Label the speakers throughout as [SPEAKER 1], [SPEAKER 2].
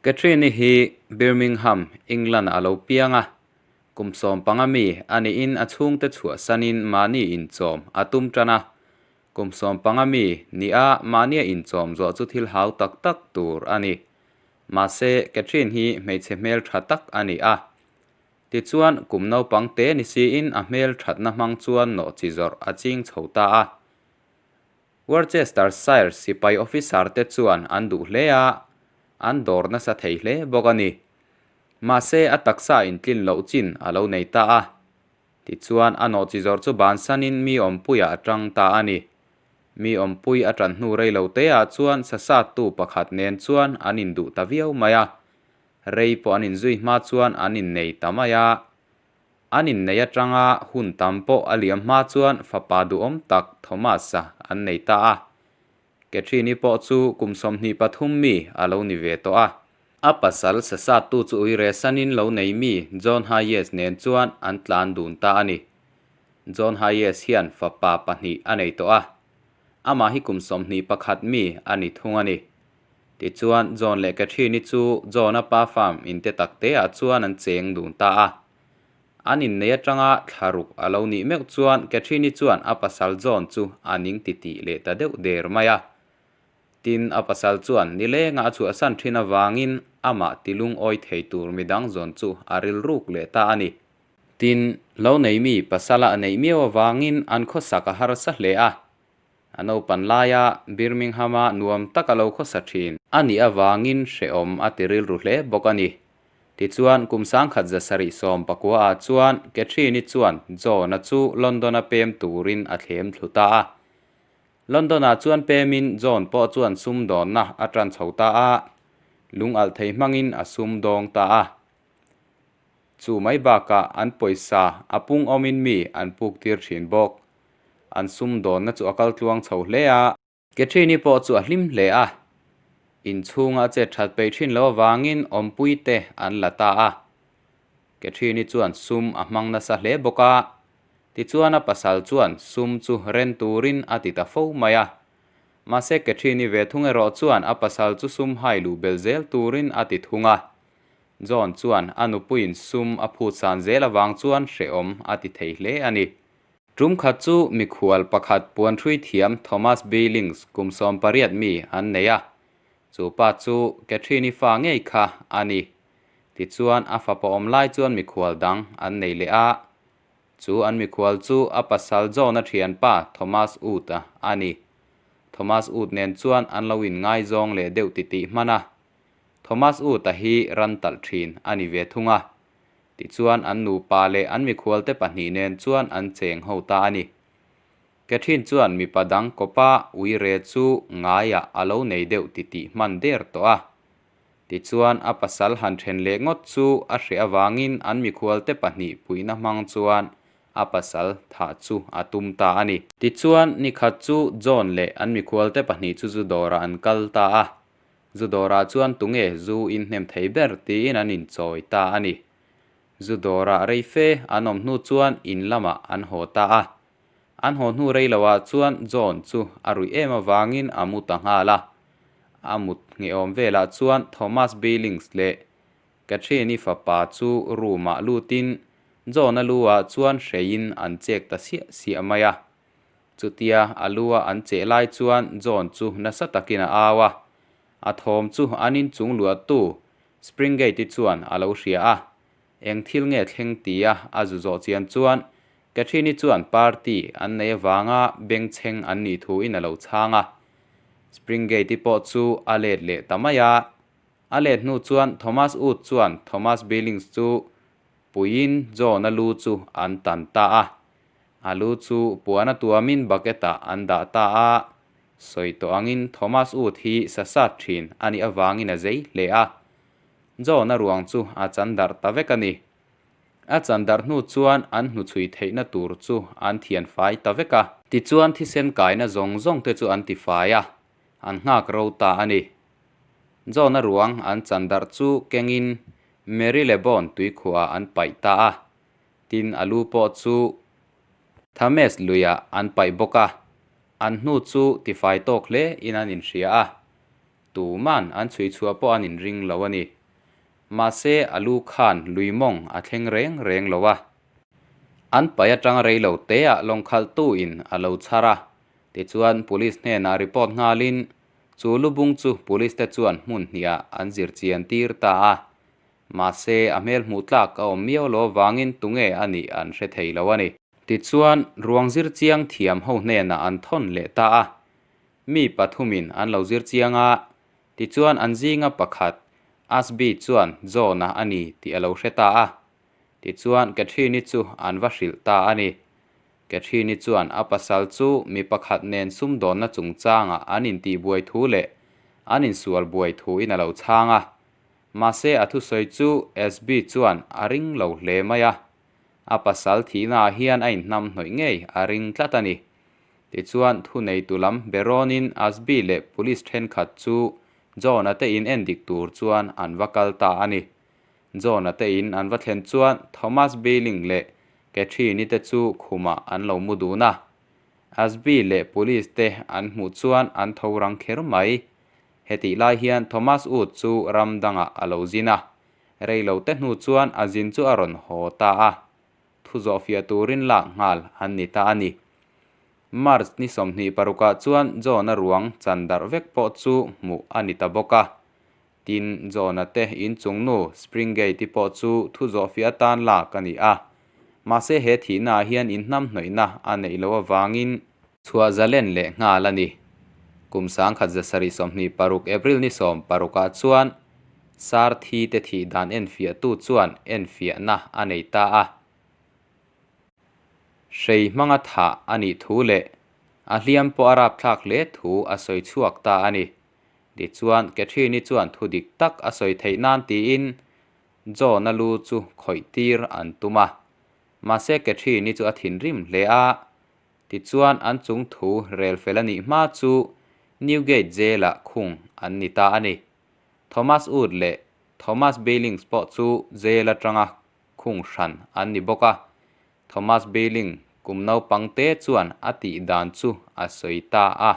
[SPEAKER 1] Catherine-i hi Birmingham, England-ah a lo piang a. Kum 15 mi a niin a chhungte chhuahsanin mahni inchawm a tum tan a. Kum 15 mi nia mahnia inchawm zawh chu thil hau tak tak tur a ni. Mahse, Catherine hi hmeichhe hmel tha tak a ni a. Tichuan, kum naupang te ni siin a hmel thatna hmang chuan nawh chi zawrh a ching chho ta a. Worcestershire sipai officer te chuan an duh hle a, an dawr nasa thei hle bawk a ni. Mahse, a taksa intlin loh chin a lo nei ta a. Tichuan, a nawhchi zawrh chu bansanin mi awmpuiah a tang ta a ni. Mi awmpui a tan hnu rei lo teah chuan sasattu pakhat nen chuan an induh ta viau mai a. Rei pawh an inzui hma chuan an innei ta mai a. An innei atanga hun tam pawh a liam hma chuan fapa duhawm tak Thomas-a an nei ta a. Catherine-i pawh chu kum 23 mi a lo ni ve tawh a. A pasal sasattu chu uire sanin lo nei mi John Hayes nen chuan an tlan dun ta a ni. John Hayes hian fapa pahnih a nei tawh a. Amah hi kum 21 mi a ni thung a ni. Tichuan, John leh Catherine-i chu John-a pa farm in te tak te ah chuan an cheng dun ta a. An innei atanga thla ruk a lo nih meuh chuan Catherine-i chuan a pasal John chu a ning titih leh ta deuh der mai a. Tin, a pasal chuan nilenga a chhuahsan thin avangin amah tilungawi thei tur midang zawn chu a rilruk leh ta a ni. Tin, lo nei mi pasala a neih miau avangin an khawsak a harsa hle a. A naupan laia Birmingham-a nuam tak a lo khawsa thin. A nih avangin hrehawm a ti rilru hle bawk a ni. Tichuan, kum 1979 ah chuan Catherine-i chuan John-a chu London-a pem turin a thlem thlu ta a. London-ah chuan pemin John pawh chuan sumdawnna a tan chho ta a, lungalh thei hmangin a sumdawng ta a. Chu mai bakah an pawisa a pung awmin mi an puktir thin bawk. An sumdawnna chu a kal tluang chho hle a. Catherine-i pawh chu a hlim hle a. Inchhunga a chet that peih thin lo avangin awmpui te an la ta a. Catherine-i chuan sum a hmang nasa hle bawk a. Tichuan a pasal chuan sum chu ren turin a ti ta fo mai a. Mahse Catherine-i ve thung erawh chuan a pasal chu sum hai luh bel zel turin a ti thung a. John chuan a nupuiin sum a phut san zel avang chuan hrehawm a ti thei hle a ni. Tum khat chu mikhual pakhat puanhrui thiam Thomas Billings kum 18 mi an nei a, chu pa chu Catherine-i fa ngei kha a ni. Tichuan a fapa awm lai chuan mikhual dang an nei leh a, chu an mikhual chu a pasal John-a thianpa Thomas Wood-a a ni. Thomas Wood nen chuan an lo inngaizawng leh deuh titih hman a, Thomas Wood-a hi ran talh thin a ni ve thung a. Tichuan an nupa leh an mikhualte pahnih nen chuan an cheng ho ta a ni. Catherine chuan mipa dang kawpa uire chu ngaiah a lo nei deuh titih hman der tawh a. Tichuan a pasal han then leh ngawt chu a hreh avangin an mikhualte pahnih puihna hmang chuan a pasal thah chu a tum ta a ni. Tichuan nikhat chu John leh an mikhualte pahnih chu zu dawrah an kal ta a. Zu dawrah chuan tunge zu in hnem thei ber tiin an inchawi ta a ni. Zu dawrah rei fe an awm hnu chuan in lamah an haw ta a. An haw hnu rei loah chuan John chu a ruih em avangin a mu ta nghal a. A mut nghehawm velah chuan Thomas Billings leh Catherine-i fapa chu room-ah lutin John-a lu-ah chuan hreiin an chek ta siah siah mai a. Chutia a lu a an cheh lai chuan John chu nasa takin a au a. A thawm chu an inchung luahtu Springate-i chuan a lo hria a. Eng thil nge thleng tia a zu zawh chian chuan Catherine-i chuan party an nei avanga bengchheng an nih thuin a lo chhang a. Springate-i pawh chu a let leh ta mai a. A let hnu chuan Thomas Wood chuan Thomas Billings chu puiin John-a lu chu an tan ta a. A lu chu puan a tuamin bucket-ah an dah ta a, sawi tawh angin Thomas Wood hi sasat thin a nih avangin a zei hle a. John-a ruang chu a chan darh ta vek a ni. A chan darh hnu chuan an hnuchhui theihna tur chu an thian fai ta vek a. Tichuan thisen kaina zawng zawng te chu an ti fai a, an nghak ro ta a ni. John-a ruang an chan darh chu kengin Marylebone tuikhuah an paih ta a. Tin, a lu pawh chu Thames luiah an paih bawk a, an hnu chu tifai tawk hle in an inhria a, tuman an chhui chhuah pawh an inring lo a ni. Mahse, a lu khan lui mawng a thleng reng reng lo a. An paih atang rei lo teah lawng khalhtu in a lo chhar a. Tichuan, Police hnenah report nghalin chu lubung chu Police te chuan hmun hnihah an zir chian tir ta a. Mahse, a hmel hmuh tlak a awm miau lo avangin tunge a nih an hre thei lo a ni. Tichuan, ruang zir chiang thiam ho hnenah an thawn leh ta a. Mi pathumin an lo zir chiang a, tichuan an zinga pakhat, Asby chuan John-a a ni tih a lo hre ta a. Tichuan, Catherine-i chu an va hrilh ta a ni. Catherine-i chuan a pasal chu mi pakhat nen sumdawnna chungchangah an intihbuai thu leh an insual buai thuin a lo chhang a. Mahse, a thusawi chu Asby chuan a ring lo hle mai a. A pasal thihnaah hian a inhnamhnawih ngei a ring tlat a ni. Tichuan, thuneitu lam Beronin Asby leh police thenkhat chu John-a te in endik tur chuan an va kal ta a ni. John-a te in an va thlen chuan Thomas Billing leh Catherine-i te chu khumah an lo mu dun a. Asby leh police te an hmuh chuan an tho rang kher mai. Hetih lai hian Thomas Wood chu ram dangah a lo zin a. Rei lo te hnu chuan a zin chu a rawn haw ta a, thu zawh fiah turin lak nghal an ni ta a ni. March ni 26 ah chuan John-a ruang chan darh vek pawh chu hmuh a ni ta bawk a. Tin, John-a te inchung nu Springate-i pawh chu thu zawh fiah atan lak a ni a. Mahse he thihna ah hian inhnamhnawihna a neih loh avangin, Chhuah zalen leh nghal a ni. Kum 1726 April ni 16 ah chuan Sar thi te thih dan enfiahtu chuan enfiahna a nei ta a. Hrei hmanga thah a nih thu leh a hliam pawh a rapthlak hle thu a sawi chhuak ta a ni. Tichuan Catherine-i chuan thu dik tak a sawi theih nan tiin John-a lu chu khawih tir an tum a. Mahse Catherine-i chu a thinrim hle a. Tichuan an chung thu rel fel a nih hma chu Newgate Jail-ah khung an ni ta a ni. Thomas Wood leh Thomas Billings pawh chu jail atanga khung hran an ni bawk a. Thomas Billing kum naupang te chuan a tih dan chu a sawi ta a.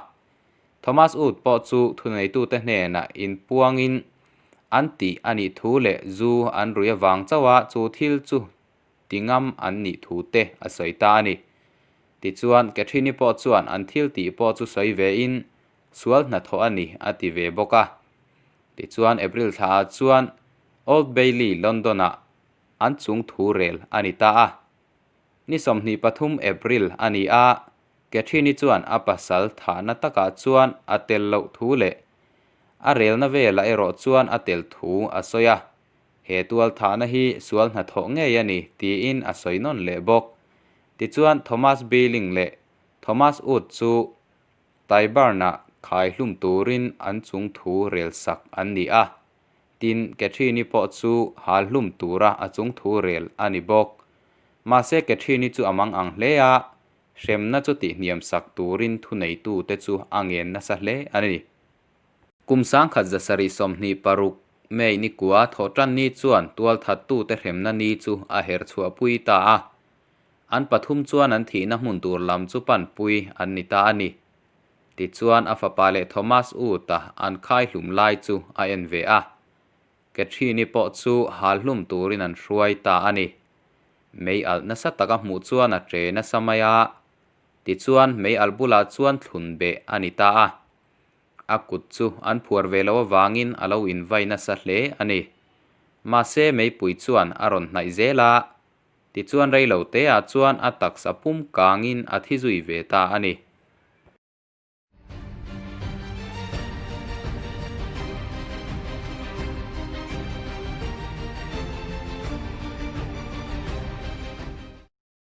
[SPEAKER 1] Thomas Wood pawh chu thuneitute hnenah inpuangin an tih a nih thu leh zu an rui avang chauha chu thil chu ti ngam an nih thu te a sawi ta a ni. Tichuan, Catherine-i pawh chuan an thil tih pawh chu sawi vein sual hnathawh a ni a ti ve bawk a. Tichuan, April thlaah chuan Old Bailey, London-ah an chung thu rel a ni ta a. Ni 23 April a ni a, Catherine-i chuan a pasal thahna takah chuan a tel loh thu leh a relna velah erawh chuan a tel thu a sawi a. He tual thahna hi sual hnathawh ngei a ni, tiin a sawi nawn leh bawk. Tichuan Thomas Billing leh Thomas Wood chu Tyburn-ah khai hlum turin an chung thu rel sak an ni a. Tin, Catherine-i pawh chu hal hlum tura a chung thu rel a ni bawk. Mahse Catherine-i chu a mang ang hle a, hremna chu tihhniam sak turin thuneitute chu a ngen nasa hle a ni. Kum 1726 May ni kua thawhtan ni chuan tualthattute hremna ni chu a her chhuahpui ta a. An pathum chuan an thihna hmun tur lam chu panpui an ni ta a ni. Tichuan a fapa leh Thomas Wood-a an khai hlum lai chu a en ve a. Catherine-i pawh chu hal hlum turin an hruai ta a ni. Mei alh nasa taka hmuh chuan a tre nasa mai a. Tichuan mei alh bulah chuan thlun beh a ni ta a. A kut chu an phuar ve loh avangin a lo invai nasa hle a ni. Mahse meipui chuan a rawn hnaih zel a, tichuan rei lo teah chuan a taksa pum kangin a thi zui ve ta a ni.